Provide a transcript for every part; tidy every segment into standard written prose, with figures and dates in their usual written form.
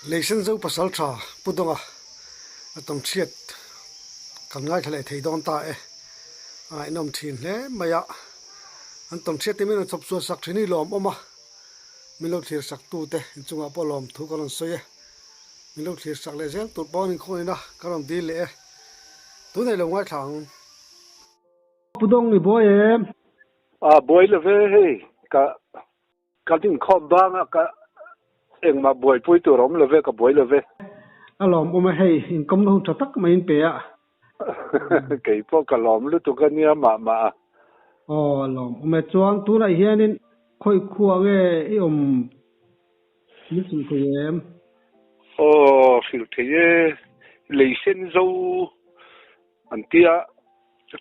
Leisen Zo Pasaltha Pu Dawnga a tawngchhiat kan ngaithla leh thei dawn ta e. A ngaihnawm thin hle mai a, an tawngchhiat te min rawn chawp chhuah sak thin hi lawm awm a, min lo thlir sak tu te inchungah pawh lawm thu ka rawn sawi e. Min lo thlir sak leh zel tur pawh an inkhawngin a, ka rawn dil leh e. Tunei lo ngaithla ang. Pu Dawng i buai em? A buai lo ve hei, ka Ka dinkhawm banga ka engmah buaipui tur a awm lo ve, ka buai lo ve. A lawmawm e hei, inkawmna hun tha tak mai in pe a. Kei pawh ka lawm lutuk a nia mah mah a. Aw, a lawmawm e. Chuan tunah hianin khawi khua nge i awm min hrilh thei em? Aw, hrilh thei e. Lei sen zo an tia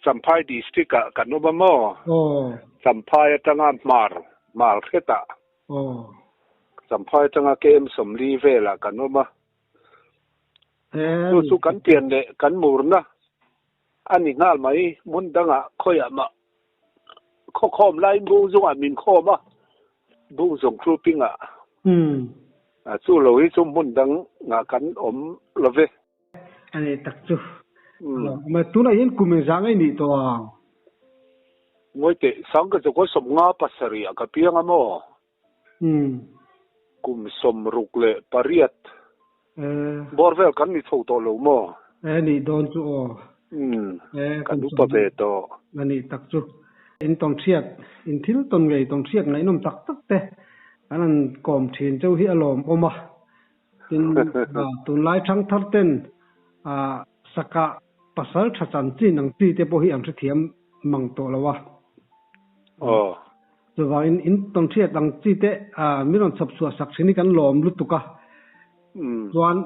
Champhai district ah kan awm a maw? Aw. Champhai atanga Hmar, Hmar hretah. Aw. Champhai atanga KM 40 velah kan awm a. Chu chu kan pian leh kan murna a ni nghal mai. Hmun dangah khawiah mah khawkhawm laiin Bungzungah min khawm a, Bungzung grouping-ah. Chu lo hi chu hmun dangah kan awm lo ve. A nei tak chu. Lawm tunah hian kum engzah ngei nih tawh ang? Ngawi teh, sang ka chu 57 ah ka piang a maw? Kum 68 bawr vel kan ni chho tawh lo maw? E nih dawn chu aw. Kan upa ve tawh. A nih tak chu. In tawn hriat, in thil tawn ngei tawn hriat ngaihnawm tak tak te kan han kawm thin cheu hi a lawmawm a. Tin, tunlai thangthar ten saka pasal tha chanchin ang chi te pawh hi an hrethiam mang tawh lo a. Chuvangin in tawnhriat ang chi te min rawn chhawp chhuah sak thin hi kan lawm lutuk a. Chuan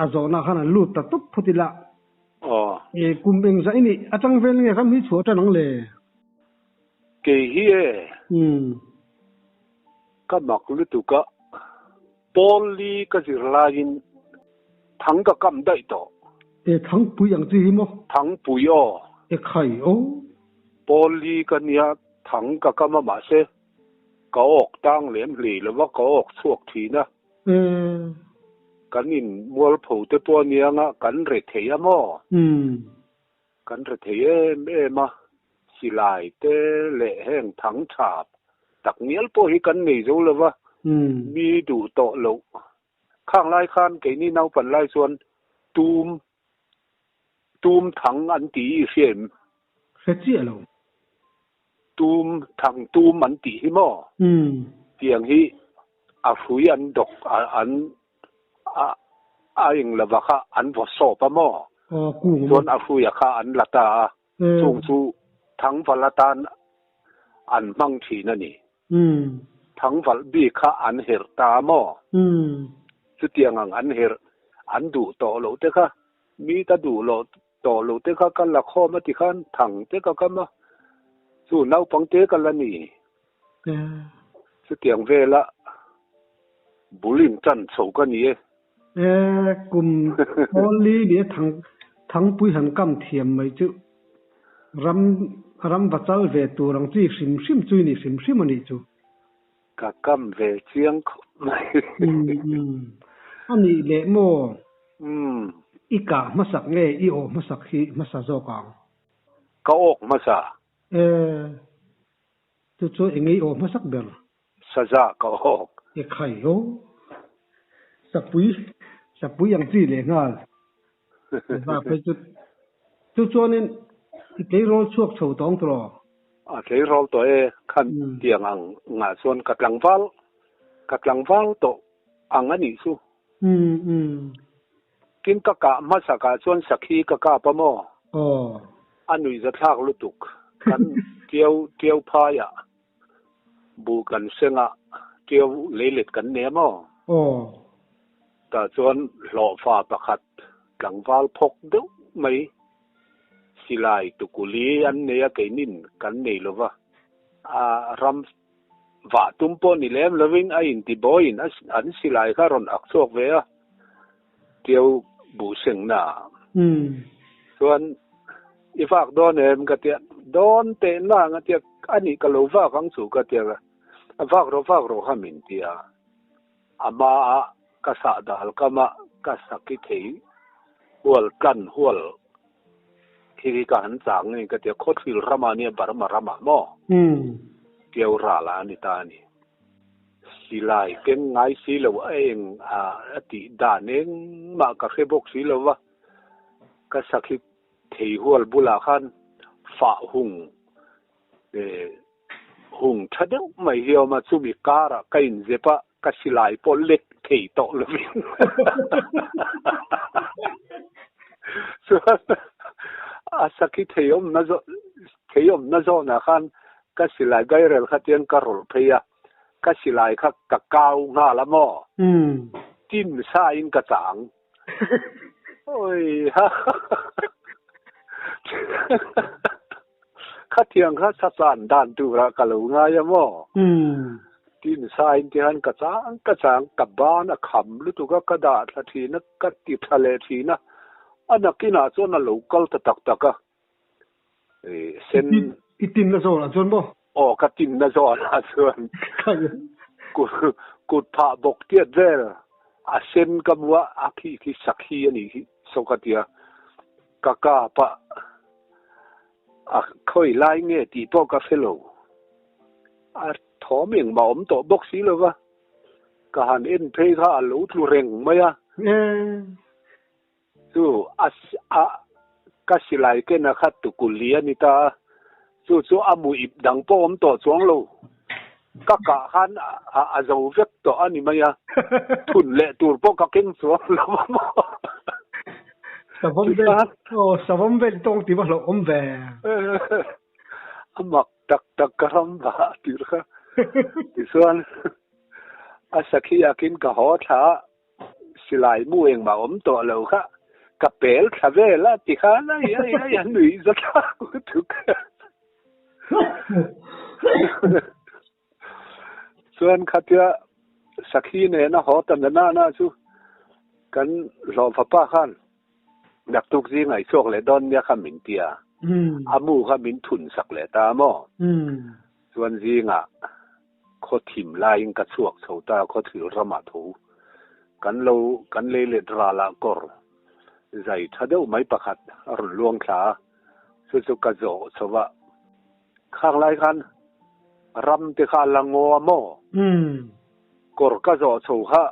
a zawhna khan an lut ta tawp phawt ila. Kum engzah i nih atang vel nge ram hi chhuah tan ang le? Kei hi e. Ka mak lutuk a. Pawl li ka zir laiin thang ka kam daih tawh. E Thangpui ang chi hi maw? Thangpui aw. E khai aw. Pawl li ka nia thang ka kam a mahse ka awk tang lem hlei lova ka awk chhuak thin a. E. Kan in mualpho te pawh ania nga kan re thei a maw? Kan re thei em em a, silai te leh heng thang tha tak ngial pawh hi kan nei zo lo va, mi duh tawh loh. Khang lai khan keini naupan lai chuan tum, tum thang an tih i hria em? Hre chiah lo. Tum, thang tum an tih hi maw? Tiang hi a hrui an dawk an a eng lova kha an vaw sawp a maw? Chuan a hruia kha an la ta a, chung chu thangval atan an hmang thin a ni. Thangval bik kha an herh ta a maw? Chutiang ang an herh an duh tawh loh te kha mi ta duh loh tawh loh te kha ka la khawm a ti khan thang te ka kam a, chu naupang te ka la ni. Chutiang vela bul in tan chho ka ni e. E, kum Pawl-li nia thang Thangpui han kam thiam mai chu ram ram va chal ve tur ang chi hrim hrim chu i ni hrim hrim a nih chu. Ka kam ve chiang khawp mai. A nih leh maw? I kah hmasak nge i awh hmasak hi hmasa zawk ang? Ka awk hmasa. E, chu chu eng i awh hmasak ber? Saza ka awk. E khai ho. Sapui, sapui ang chi leh nghal. Saza phei chu, chu chuanin i tleirawl chhuak chho tawng tawh? A tleirawl tawh e, khan tiang ang ngah chuan ka tlangval, ka tlangval tawh ang a nih chu. Tin ka kah hmasak ah chuan sakhi ka kap a maw? A nuihzathlak lutuk. Kan tiau tiau phai ah buh kan seng a, tiau leilet kan nei a maw? Tah chuan hlawhfa pakhat tlangval phawk deuh mai silai tukuli an nei a keinin kan nei lova, a ram Vah tum pawh ni lem lovin a intibawiin an silai kha rawn ak chhuak ve a, Tiau buh sengna ah chuan i vak dawn em ka tia, dawn teh nang a tia, a nih ka lo vak ang chu ka tia, a vak rawh vak rawh kha min tia, a hma a. Ka sah dal kam a, ka saki thei hual tlan hual khi khi ka han chang a ni ka ti a, khawthlir ramah nia Burma ramah maw? Tiau ral ah a ni ta a ni. Silai keng ngai si lo a eng a tih dan engmah ka hre bawk si lo va, ka sakhi thei hual bulah khan fah hung hung tha deuh mai hi a awm a, chumi karah ka inzep a, ka silai pawh lek thei tawh lovin chuan a sakhi thei awmna thei awmna zawnah khan ka silai bairel kha tiang ka rawlh phei a, ka silai kha ka kau nghal a maw? Tin sain ka chang. Awi ha Khatiang kha sachan dan turah ka lo ngai a maw? Tin sain te han ka chang ka chang ka ban a kham lutuk a, ka dah thla thin a, ka ti tha leh thin a, a nakinah chuan a lo kal ta tak tak a. Sen. I tinna zawnah chuan maw? Aw, ka tinna zawnah chuan kut phah bawk tiat vel a sen ka hmu a, a khi khi sakhi a nih hi saw ka ti a, ka kap a, a khawi lai nge tih pawh ka hre lo, a thawm engmah awm tawh bawk si lo va, ka han en phei kha a lo tlu reng mai a. Chu a a ka silai ken a khat tukul li a ni ta a, chu chu a mu ip dang pawh awm tawh chuang lo. Ka kah khan a a zo vek tawh a ni mai a, thun leh tur pawh ka keng chuang lo a maw. Savawm vel aw savawm vel tawng tih va hlauh awm ve. A mak tak tak ka ram vah tir kha. Tichuan a sakhi akin ka haw thla a. Silai mu engmah awm tawh lo kha ka pel thla vel a ti khan ai ai ai a nuih za thlak lutuk. Chuan khatia sakhi nena haw ta na na chu kan hlawhfa pa khan naktuk zingah i chhuak leh dawn nia kha min ti a, a mu kha min thun sak leh ta maw? Chuan zingah Khaw thim laiin ka chhuak chho ta, khaw thil ramah tho. Kan lo kan lei let ralah kawr zai tha deuh mai pakhat a rawn luang thla a, chu chu ka zawh chho va. Khang lai khan ram te kha a la ngaw a maw? Kawr ka zawh chho kha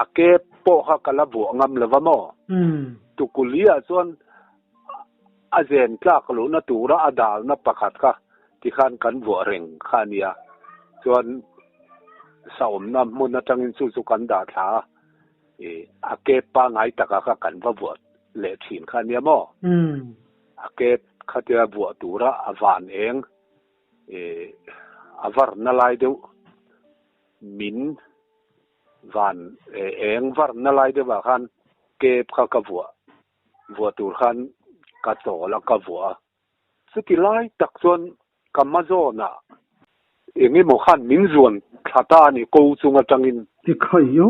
a ke pawh kha ka la vuah ngam lo va maw? Tukuliah chuan a zen tlak luhna tura a dalna pakhat kha Tikhan kan vuah reng kha a nia. Chuan saawmna hmun atangin chu chu kan dah thla a, ih a kep pangngai taka kha kan va vuah leh thin kha a nia maw? A kep khatia vuah tura a van eng ih a varna lai deuh min van eng varna lai deuhah khan kep kha ka vuah vuah tur khan ka chawl a ka vuah a. Chuti lai tak chuan ka hma zawnah eng emaw khan min zuan thla ta a ni ko chung atangin. Ti khaio.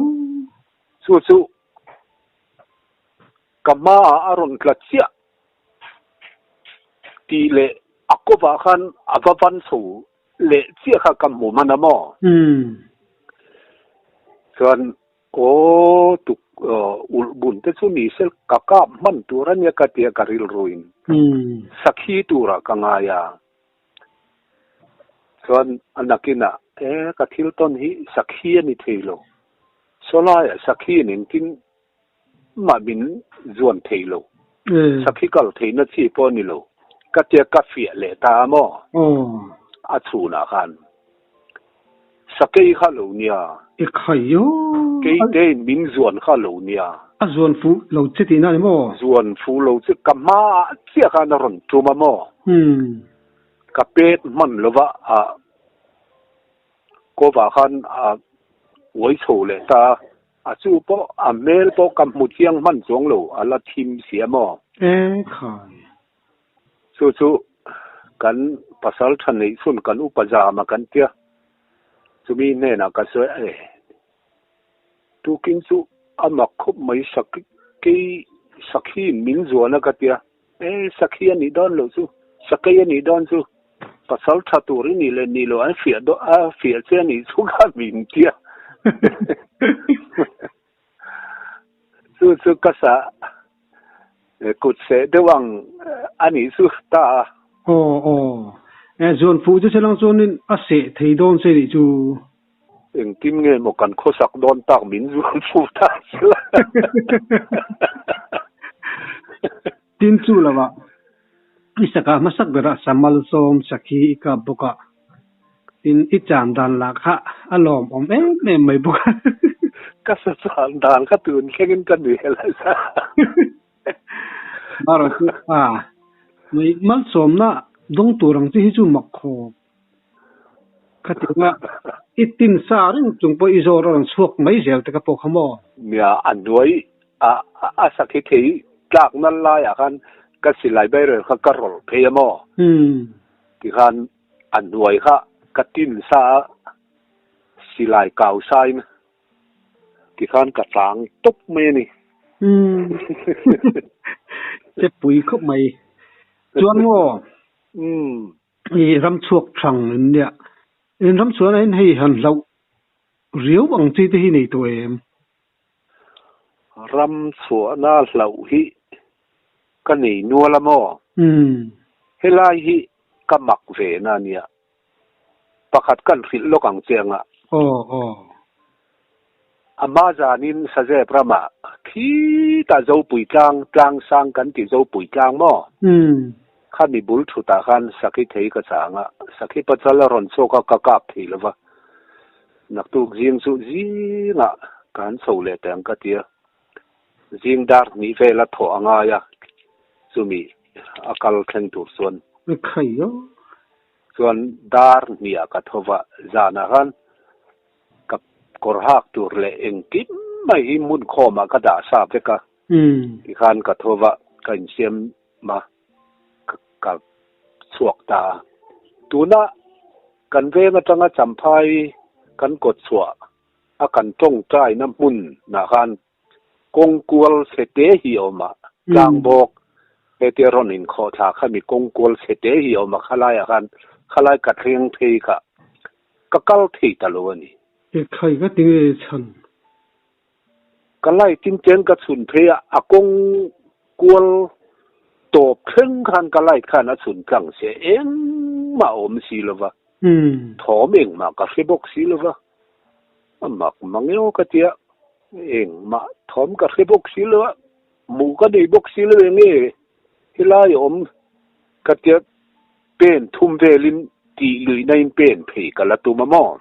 Chu chu ka hmaah a rawn tla chiah tih leh a kawvah khan a va van chho leh chiah kha ka hmu hman a maw? Chuan Aw tuk ulh bun te chu ni se ka kap hman tur a nia ka tia ka rilruin sakhi turah ka ngai a. Chuan a nakinah e ka thil tawn hi sakhi a ni thei lo, sawlaiah sakhi in engtin mah min zuan thei lo, sakhi kal theihna chi pawh a ni lo ka tia ka fiah leh ta a maw a chhunah khan. Sakei kha lo nia. I khaio. Keite in min zuan kha lo nia. A zuan fuh lo che tihna ni maw? Zuan fuh lo che ka hma ah chiah khan a rawn tum a maw? Ka pet hman lova a kawvah khan a uai chho leh ta a, a chu pawh a hmel pawh ka hmu chiang hman chuang lo a la thim si a maw? E khai. Chu chu kan pasal tha neih chhun kan upa zam a kan tia, chumi hnenah ka sawi a e. Tukin chu a mak khawp mai sakei sakhiin min zuan a ka tia, e sakhi a nih dawn loh chu, sakei a nih dawn chu, pasal tha tur i nih leh nih loh an fiah dawn a fiah che a nih chu ka min tia. Chu chu ka sa kut seh deuh ang a nih chu ta a. Aw aw. E zuan fuh chu chelang chuanin a seh thei dawn che nih chu. Engtin nge maw kan khawsak dawn tak min zuan fuh ta che la. Tin chu lovah i saka hmasak berah samal sawm sakhi i kap bawk a, tin i chan dan lah kha a lawmawm em em mai bawk a. Ka sa chan dan kha tun thlengin ka nui hel a sa. Mara chu a mai malsawmna dawng tur ang chi hi chu mak khawp. Khatianga i tin sa reng chung pawh i zawr a rawn chhuak mai zel te ka pawh kha maw? Nia, a hnuai a a sakhi thei tlakna laiah khan ka silai bairel kha ka rawlh phei a maw? Tikhan a hnuai kha ka tin sa a, silai kau sain tikhan ka tlang tawp mai a ni. Che pui khawp mai. Chuan maw? I ram chhuak thang in nia. In ram chuan in hei han hlauh riau ang chi te hi nei tawh em? Ram chhuahna hlauh hi ka nei nual a maw? Helai hi ka mak ve na nia. Pakhat kan hrilh lawk ang che anga. Aw aw. Ama zanin Sazep ramah khitah Zopui tlang, tlang sang kan ti Zopui tlang maw? Khami bul thutah khan sakhi thei ka chang a, sakhi pachal a rawn chhuak a, ka kap thei lo va. Naktuk zing chu zingah ka han chho leh teh ang ka ti a, zing dar hnih vel a thawh a ngai a, chumi a kal thleng tur chuan. Chuan dar hniah ka tho va, zanah khan ka kawr hak tur leh engkim mai hi hmun khawmah ka dah sa vek a, tikhan ka tho va, ka insiam a, ka chhuak ta a. Tuna kan veng atanga Champhai kan kawt chhuah a kan tawngtaina hmun ah khan kawng kual chhe te hi a awm a, tlang bawk hetia rawn inkhawh thla kha mi kawng kual chhe te hi a awm a, khalaiah khan khalai ka thleng phei kha ka kal thei ta lo a ni. Ekhai ka ti nge chhan? Ka light in chen ka chhun phei a, a kawng kual tawp thleng khan ka light khan a chhun tlang se engmah a awm si lo va, thawm engmah ka hre bawk si lo va, a mak mang emaw ka tia, engmah thawm ka hre bawk si lo a, hmuh ka nei bawk si lo eng nge helai a awm ka tia Pen thum velin tih luihna in pen phei ka la tum a maw?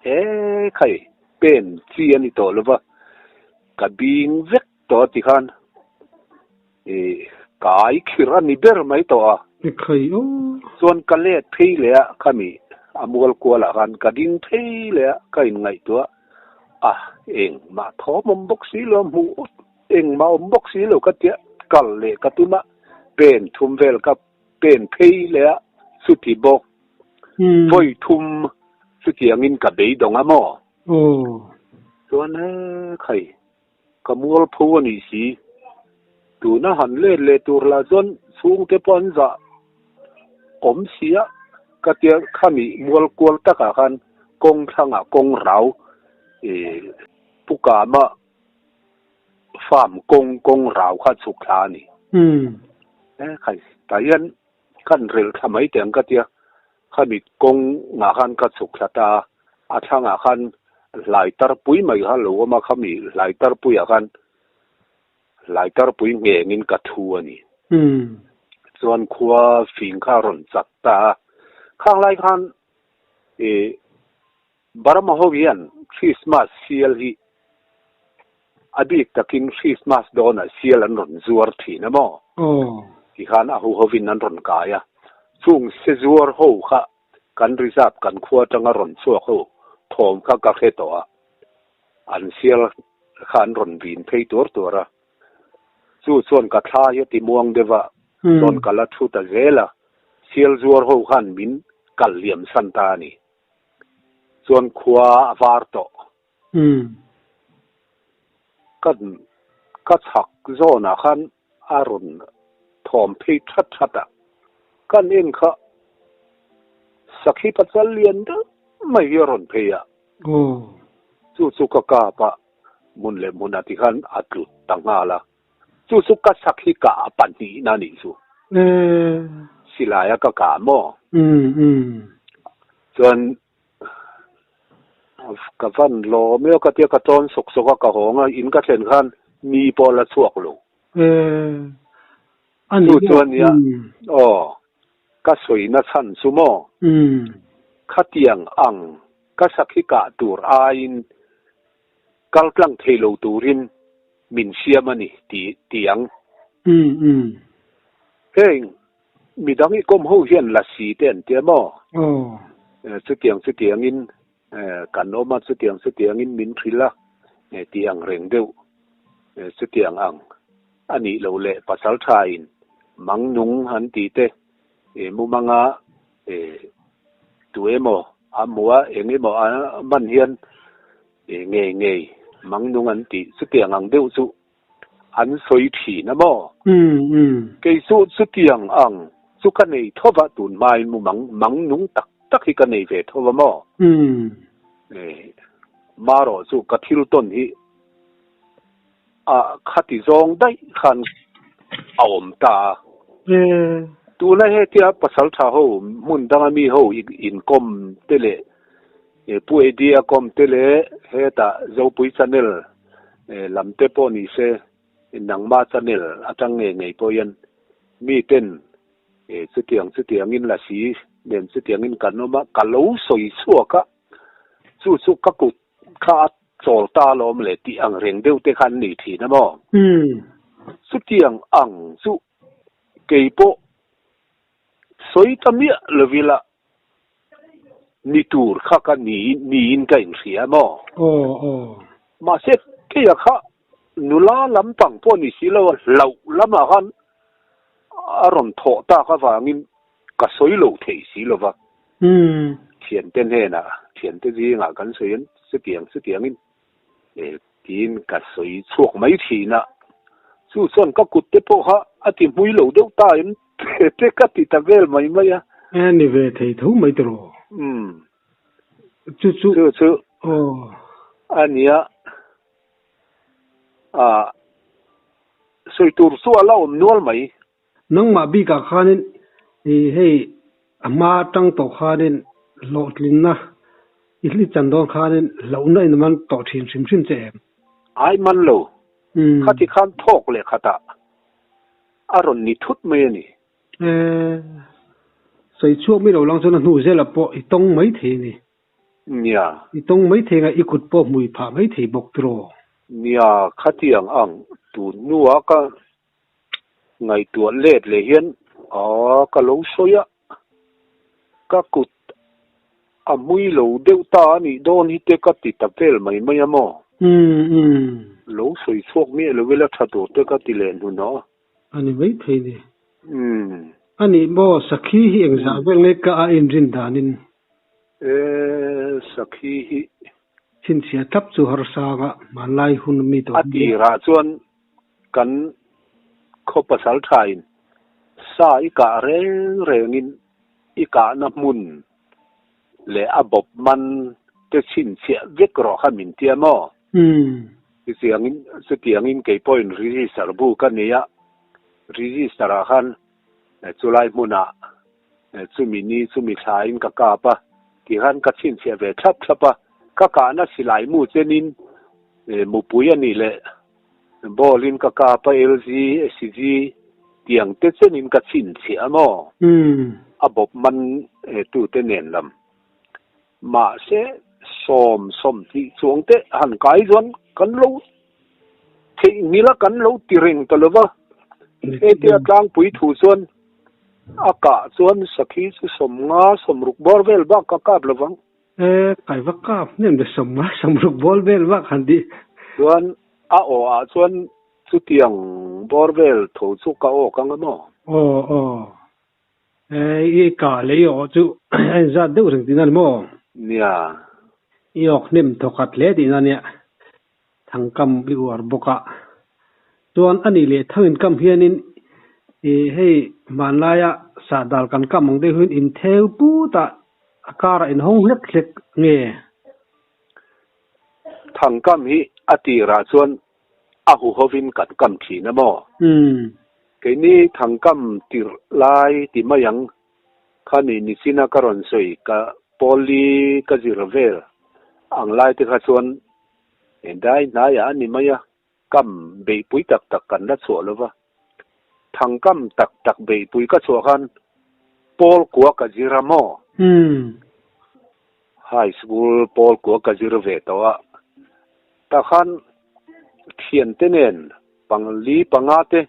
He khai, pen chi a ni tawh lova, ka bing vek tawh a ti khan i kai khir a ni ber mai tawh a. Khai aw. Chuan ka let phei leh a, khami a mual kualah khan ka ding phei leh a, ka inngaihtuah a, engmah thawm awm bawk si lo a hmuh engmah awm bawk si lo ka tia kal leh ka tum a, pen thum vel ka pen phei leh a chuti bawk vawi thum chutiangin ka beidawng a maw? Chuan he khai ka mual pho a nih si. Tuna han let leh tur lah chuan chhungte pawh an zah awm si a, ka tia khami mual kual takah khan kawng thlangah kawng rau ih pu kama Farm kawng kawng rau kha chhuk thla a ni. E khai, tah hian kan rel thla mai teh ang ka tia, khami kawng ngah khan ka chhuk thla ta a, a thlangah khan hlai tarpui mai kha lo awm a, khami hlai tarpuiah khan hlai tarpui nghengin ka thu a ni. Chuan khua fing kha a rawn chak ta a, khang lai khan i Burma ho hian Christmas sial hi a bik takin Christmas dawnah sial an rawn zuar thin a maw? Tikhan a huhovin an rawn kai a, chung se zuar ho kha kan reserve kan khua atanga rawn chhuak ho thawm kha ka hre tawh a, an sial kha an rawn vin phei tuar tuar a, chu chuan ka thla hi a ti muang deuh a, chuan ka la thu ta zel a, sial zuar ho khan min kal liam san ta a ni. Chuan khua a var tawh. Ka ka chhak zawnah khan a rawn thawm phei that that a, kan en kha sakhi pachal lian deuh mai hi a rawn phei a. Chu chu ka kap a, hmun leh hmunah tikhan a tlu ta nghal a. Chu chu ka sakhi kah a pahnihna a nih chu. Silai a ka kah maw? Chuan ka van lawm emaw ka tia ka tawn sawk sawk a, ka hawng a, in ka thlen khan mi pawh la chhuak lo. Chu chuan nia, aw, ka sawina chhan chu maw? Khatiang ang ka sakhi kah tur aiin kal tlang thei lo turin min siam a ni ti ti ang. Heng midang i kawm ho hian lasi te an tia maw? Chutiang chutiangin kan awm a, chutiang chutiangin min hrilh a ti ang reng deuh. Chutiang ang a nih loh leh pasal thain mang nung an tih te mumanga tu emaw a hmu a, eng emaw a man hian ngei ngei mang nung an tih chutiang ang deuh chu an sawi thin a maw? Kei chu chutiang ang chu ka nei tho va, tun hmain mu mang mang nung tak tak hi ka nei ve tho va maw? Marawh chu ka thil tawn hi a khati zawng daih khan a awm ta a. Tuna hetia pasal tha ho hmun danga mi ho inkawm te leh Pu Eddie a kawm te leh hetah Zopui channel lam te pawh ni se nangma channel atang ngei ngei pawh hian mi ten chutiang chutiangin lasi nen chutiangin kan awm a, ka lo sawi chhuak a, chu chu ka kut kha a chawl ta alawm le tih ang reng deuh te kha an nei thin a maw? Chutiang ang chu kei pawh sawi ta miah lovila Ni tur kha ka ni niin ka inhria maw? Aw, aw. Mahse, keia kha nula lampang pawh ni si lo a, hlauh lamah khan a rawn thawh tak avangin ka sawi lo thei si lo va. Thiante hnenah, thiante zingah kan sawi an chutiang chutiangin tiin ka sawi chhuak mai thin a. Chu chuan ka kut te pawh kha a ti hmui lo deuh ta em te ka ti ta vel mai mai a. E ni ve thei tho mai tiraw? Umm. Chu chu. Chu chu. Aw. A nia. Ah. Sawi tur chu a la awm nual mai. Nangmah bikah khanin i hei a hma atang tawh khanin hlawhtlinna i hli chan dawn khanin hlauhna in man tawh thin hrim hrim che em? Ai man lo. Khati khan thawk leh khatah a rawn ni thut mai a ni. E, sawi chhuak mi lo lang chuan a hnu zelah pawh i tawng mai thei a ni. Nia. I tawng mai thei anga i kut pawh hmui phah mai thei bawk tiraw? Nia, khatiang ang tun hnuah ka Ngaihtuah let leh hian aw ka lo sawi a, ka kut a hmui lo deuh ta a nih dawn hi te ka ti ta vel mai mai a maw? Lo sawi chhuak miah lo ila tha tur te ka ti leh hnun aw. A ni mai thei ni. A nih maw Sakhi hi engzah vel nge ka a inrin danin? E, Sakhi hi. Chhinchhiah thlap chu harsanga hmanlai hun mi tawh A tirah chuan Kan khaw pasal thain sa i kah reng rengin i kahna hmun leh a bawp man te chhinchhiah vek rawh kha min tia maw? Chutiangin chutiangin kei pawhin register bu ka nei a, register ah khan chulai hmunah chumi ni chumi thlain ka kap a tikhan ka chhinchhiah ve thlap thlap a, ka kahna silai mu chenin mupui a nih leh Ball in ka kap a LG, SG tiang te chen in ka chhinchhiah a maw? A bawp man tu te nen lam. Mahse sawm sawmhnih chuang te han kai chuan kan lo theihnghilh a kan lo ti reng ta lo va. Hetia tlangpui thu chuan a kah chuan sakhi chu sawmnga sawmruk bawr vel bak ka kap lo vang. E, kai va kap hnem le sawm a, sawmruk ball vel vak han tih. Chuan a aw ah chuan chutiang bawr vel tho chu ka aw ka nga maw? Aw, aw. E, i ka leh i aw chu a inzat deuh reng tihna ni maw? Nia. I awk hnem thawkhat hle tihna nia. Thangkam i uar bawk a. Chuan a nih leh thang inkam hianin i hei hmanlaia sahdal kan kam ang deuh hian intheu put a, a karah inhawng hlek hlek nge? Thangkam hi a tirah chuan a huhovin kan kam thin a maw? Keini thangkam tirh lai ti mai ang kha ni nichina ka rawn sawi ka pawli ka zir vel ang lai te kha chuan dai hnaiah a ni mai a, kam beihpui tak tak kan la chhuah lo va. Thangkam tak tak beihpui ka chhuah khan pawl kua ka zir a maw? High school pawl kua ka zir ve tawh a, tah khan thiante nen pangli panga te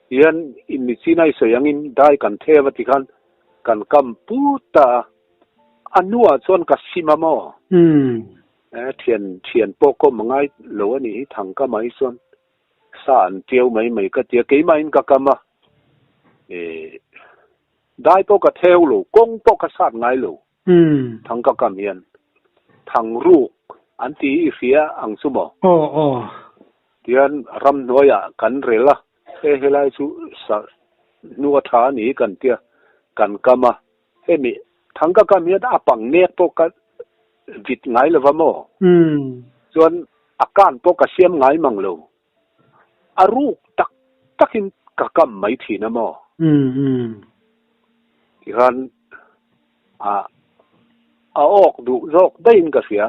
hian innichina i sawi angin dai kan theu a ti khan kan kam put ta a, a hnuah chuan ka sim a maw? Thian thian pawh kawm a ngai lo a nih hi thangkam ah hi chuan sa an tiau mai mai ka tia keimahin ka kam a, dai pawh ka theu lo, kawng pawh ka sat ngai lo. Thang ka kam hian thang ruk an ti i hria ang chu maw? Aw aw. Tihian ramhnuaiah kan rel a, he helai chu sa hnu a tha a ni kan tia kan kam a, hemi thang ka kam hian a pang nek pawh ka vit ngai lova maw? Chuan a kan pawh ka siam ngai mang lo, a ruk tak takin ka kam mai thin a maw? Tihian a a awk duh zawk daihin ka hria.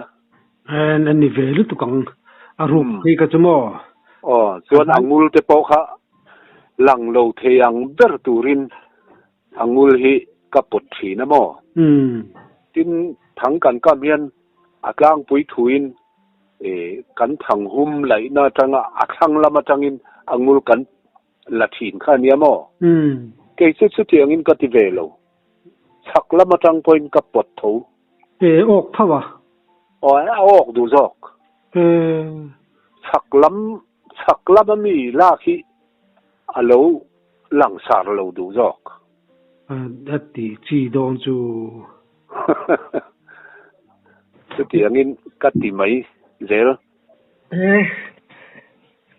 En a ni ve lutuk ang a ruk phei kha chu maw? Aw, chuan a ngul te pawh kha lang lo thei ang ber turin a ngul hi ka pawt thin a maw? Tin, thang kan kam hian a tlangpui thuin kan thang hum laihna atanga a thlang lam atangin a ngul kan la thin kha a nia maw? Kei chu chutiangin ka ti ve lo. Chhak lam atang pawhin ka pawt tho. E, awk tho a? Aw, a awk duh zawk. E. Chhak lam, chhak lama mi lak hi a lo langsar lo duh zawk. A ti chi dawn chu. Chutiangin ka ti mai zel. E,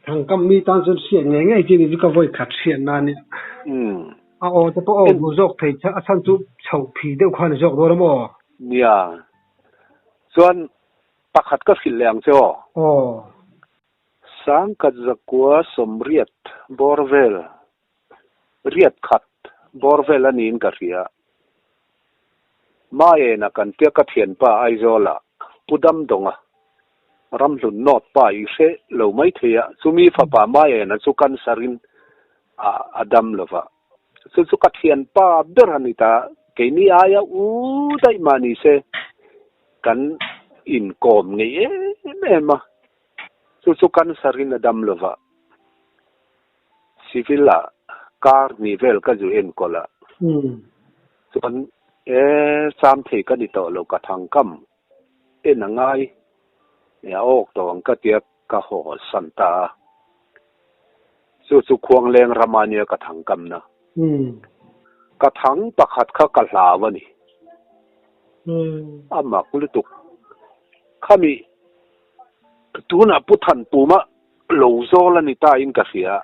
thangkam mi tan chuan hriat ngei ngei chi ni chu ka vawi khat hriat na nia. A aw te pawh aw bu zawk thei a chhan chu chhoh phi deuh kha a ni zawk dawn a maw? Nia, chuan pakhat ka hrilh leh ang che aw. Aw. Sangkhat zakua sawmriat bawr vel, riat khat bawr vel a niin ka hria. Maena kan tia ka thianpa Aizawlah Pu Damdawnga ramhlun nawt pa i hre lo mai thei a, chumi fapa Maena chu cancer in a dam lo va. Chu chu ka thianpa ber a ni ta, keini aia u daih mah ni se kan inkawm ngei em em a, chu chu cancer in a dam lo va. Civil ah car ni vel ka zu enkawl a, chuan e cham thei ka ni tawh lo ka thang kam en a ngai e a awk tawh ang ka tia ka haw san ta a, chu chu Khuangleng rama nia ka thang kam na. Ka thang pakhat kha ka hlau a ni. A mak lutuk. Khami tunah Pu Thanpuma Lo zawl a ni ta in ka hria.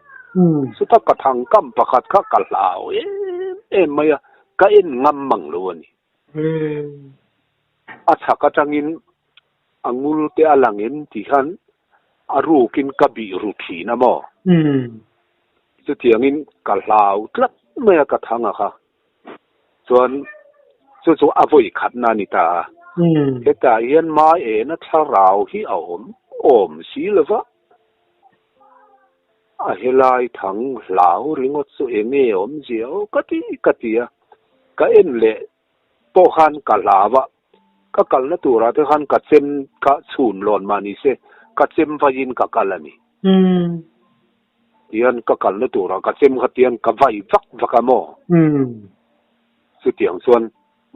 Chuta ka thang kam pakhat kha ka hlau em em mai a, ka en ngam mang lo a ni. A chhak atangin a ngul te a lang em tih khan a rukin ka bih ru thin a maw? Chutiangin ka hlau tlat mai a ka thang a kha. Chuan chu chu a vawi khatna a ni ta a. Hetah hian mai ena thlarau hi a awm awm si lo va, a helai thang hlau ringawt chu eng nge awmzia aw ka ti ka ti a, ka en leh pawh khan ka hlau a, ka kalna turah te khan ka chem ka chhun lawn mah ni se ka chem vaiin ka kal a ni. Tihian ka kalna turah ka chem kha tihian ka vai vak vak a maw? Chutiang chuan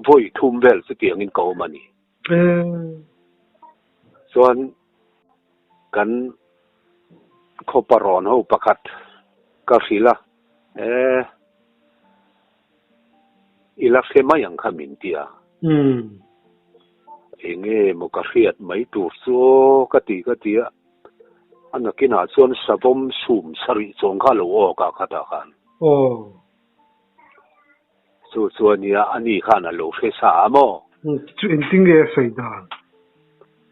vawi thum vel chutiangin ka awm a ni. Chuan kan khawpa rawn ho pakhat ka hrilh a, e i la hre mai ang kha min ti a. Enge maw ka hriat mai tur chu aw ka ti ka ti a. A nakinah chuan savawm sum sarih chuang kha a lo awk a khatah khan. Aw. Chu chu a nia, a ni khan a lo hre sa a maw? Chu engtin nge a sawi dan?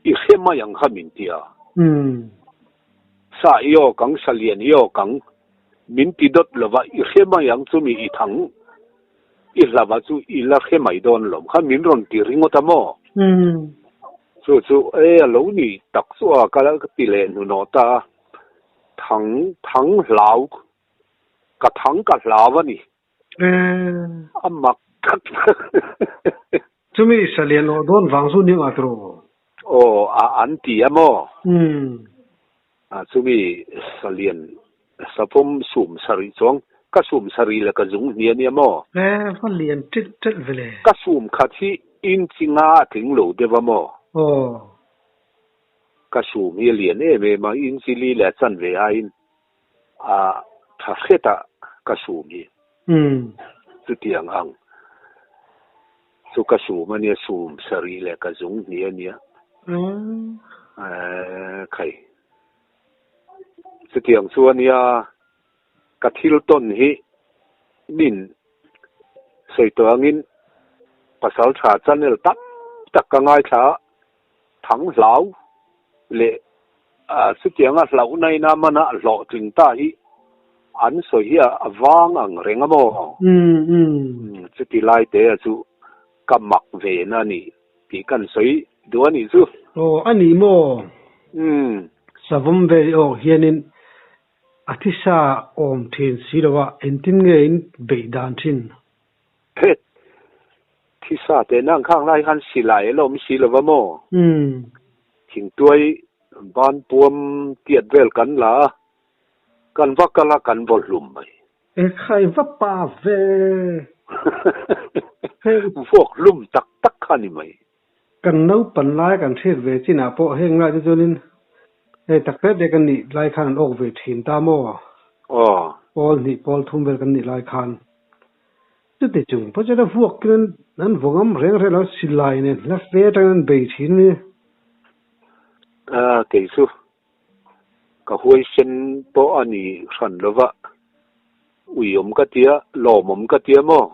I hre mai ang kha min ti a. Sa i awk ang, sa lian i awk ang, min ti dawt lova i hre mai ang chumi i thang i hlava chu i la hre mai dawn lawm kha min rawn ti ringawt a maw? Chu chu e a lo ni tak chu a ka ti leh hnuhnawh ta a, thang thang hlau ka thang ka hlau a ni. A mak tak. Chumi salian awh dawn vang chu ning a tawh. Aw a an ti a maw? A chumi salian savawm sum sarih chuang ka sum sarih leh ka zung hni a nia maw? E va lian ṭilh ṭilh ve le. Ka sum khat hi inchi nga a tling lo deuh a maw? Aw. Ka sum hi a lian em em a, inchi li leh a chanve aiin a tha hret a ka sum hi. Chutiang ang chu ka sum a nia, sum sarih leh ka zung hnih a nia. Khai. Chutiang chu a nia, ka thil tawn hi min sawi tawh angin pasal tha channel tam tak ka ngaithla a, Thang hlau leh chutianga hlauhna ina mana hlawhtling ta hi an sawi hi a vang ang reng a maw? Chuti lai te chu ka mak ve na a ni tih kan sawi duh a nih chu. Aw a ni maw? Savawm ve awk hianin a thisa awm thin si lo a, engtin nge in beih dan thin? Phet, thisa teh nang khang lai khan silai a la awm si lo va maw? Thingtuai ban puam tiat vel kan la a, kan va kal a kan vaw hlum mai. Ekhai va pa ve! Vuak hlum tak tak kha ni mai. Kan naupan lai kan hriat ve chinah pawh heng lai te chuanin hei tak tet leh kan nih lai khan an awk ve thin ta maw? Aw. Pawl hnih pawl thum vel kan nih lai khan. Chuti chung pawh chuan a vuak in an vawngam reng reng lo silai nen hla fe atangin an bei thin a ni. A kei chu ka huaisen pawh a ni hran lo va, uiawm ka tia, lawmawm ka tia maw?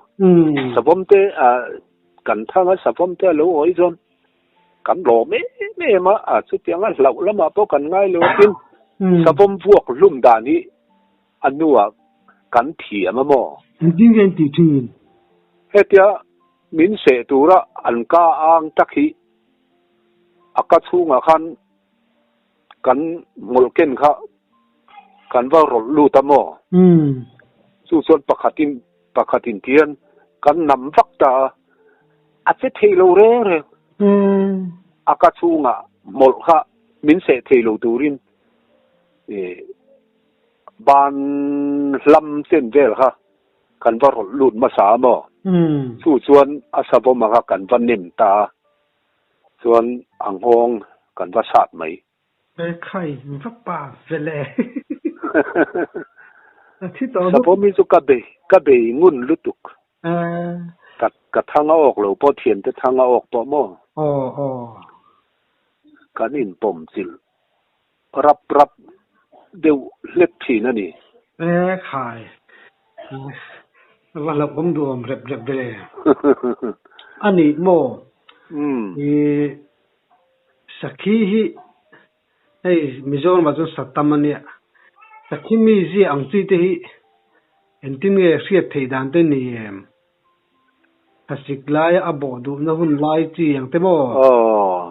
Savawm te kan thang a, savawm te a lo awih chuan kan lawm em em a, a chutianga hlauh lamah pawh kan ngai lo a tin savawm vuak hlum dan hi A hnuah kan thiam a maw? Engtin nge an tih thin? Hetia min seh tura an ka ang tak hi a ka chhungah khan kan hmawlh ken kha kan va rawlh lut a maw? Chu chuan pakhatin pakhatin tihian kan nam vak ta a, a che thei lo reng reng. A ka chhungah hmawlh kha min seh thei lo turin Ban hlam chen vel kha kan va rawlh lut hmasa a maw? Chu chuan a savawm ang kha kan va nem ta a, chuan a nghawng kan va sat mai. Ekhai, va pa vel e. Savawm hi chu ka bei, ka bei ngun lutuk. Ka, ka thang a awk lo pawh, thiante thang a awk pawh maw? Aw, aw. Kan inpawm chilh Rap rap deuh hlek thin a ni. E khai. Va hlauhawm duhawm rep rep ve. A nih maw? I sakhi hi hei Mizoram ah chuan satam a nia. Sakhi mi zia ang chi te hi engtin nge hriat theih dan te ni em? Thlasik laia a bawh duhna hun lai chi ang te maw? Aw.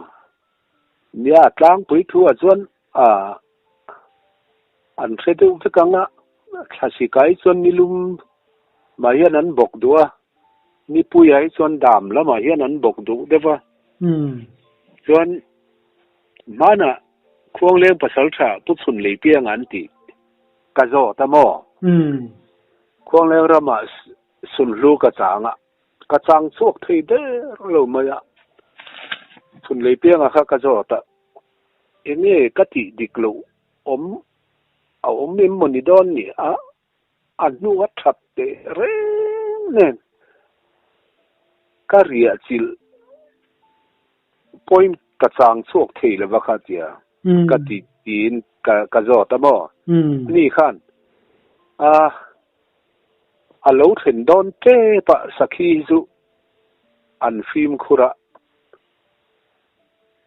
Nia, tlangpui thu ah chuan an hre deuh vek ang a, thlasik ah hi chuan nilum mah hian an bawk duh a, nipui ah hi chuan dam lamah hian an bawk duh deuh a. Chuan hmanah Khuangleng Pasaltha Pu Chhun Lei Piang an tih ka zawt a maw? Khuangleng ramah Sunhlu ka chang a. Ka chang chhuak thei der lo mai a, chhun lei pianga kha ka zawt a, enge ka tih dik loh awm a awm em maw ni dawn ni a, a hnu a that teh reng nen ka riah chilh point ka chang chhuak thei lova kha tia ka ti tiin ka ka zawt a maw, ani khan a. A lo thlen dawn tep a sakhi hi chu an fimkhur a,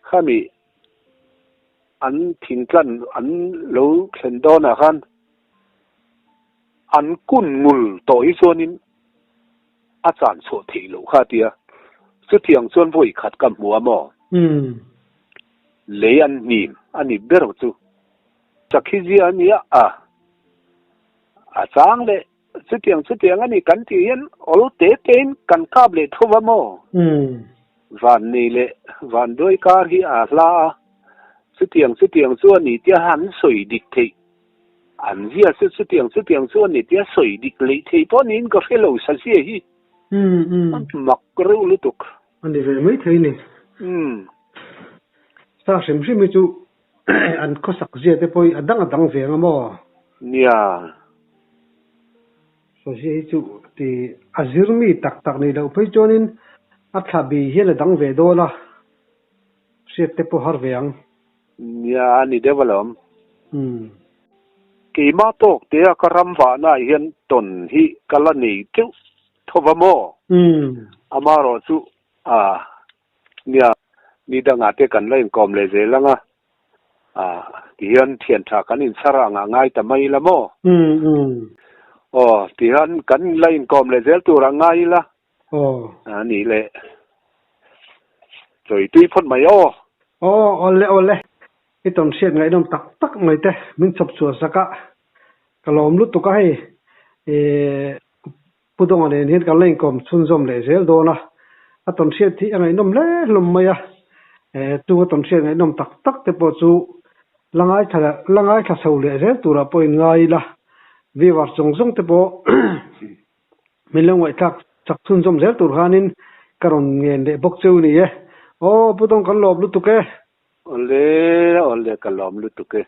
khami An thingtlan an lo thlen dawnah khan an kun ngul tawh hi chuanin a chan chhuah theih loh kha a ti a. Chutiang chuan vawi khat ka hmu a maw? Lei an hnim a ni ber chu. Sakhi zia a nia a, a chang leh chutiang chutiang a ni kan tih hian awl te tein kan kap leh thu va maw? Van nei leh van duai kar hi a hla a, chutiang chutiang chu a ni tia han sawi dik theih an zia chu chutiang chutiang chu a ni tia sawi dik leh theih pawh niin ka hre lo sa zia hi mak reuh lutuk. A ni ve mai thei ni. Sa hrim hrim hi chu an khawsak zia te pawh hi a dang a dang ve ang a maw? Nia. Sa zia hi chu ti a zir mi tak tak nih loh phei chuanin a thla bi hian a dang ve dawn a, hriat te pawh har ve ang. Nia, a ni deuh alawm. Keimah tawk te a ka ram vahna ah hian tawn hi ka la nei teuh tho va maw? Amaherawh chu a Nia, ni dangah te kan la inkawm leh zel ang a, tihian thian tha kan inchhar ang a ngai ta mai ila maw? Aw, tihian kan la inkawm leh zel tur a ngai ila. A nih leh, chawi tui phawt mai aw. Aw, awle awle, i tawn hriat ngaihnawm tak tak mai te min chawp chhuah sak a, ka lawm lutuk a hei, Pu Dawnga nen hian kan la inkawm chhunzawm leh zel dawn a, a tawnhriat hi a ngaihnawm hle hlawm mai a, chu a tawnhriat ngaihnawm tak tak te pawh chu la ngaithla la ngaithla chho leh zel turah pawh in ngai ila, viewer zawng zawng te pawh min lo ngaihthlak chak chhunzawm zel tur khanin ka rawn ngen leh bawk cheu ni e. Aw Pu Dawng kan lawm lutuk e. Awle awle ka lawm lutuk e.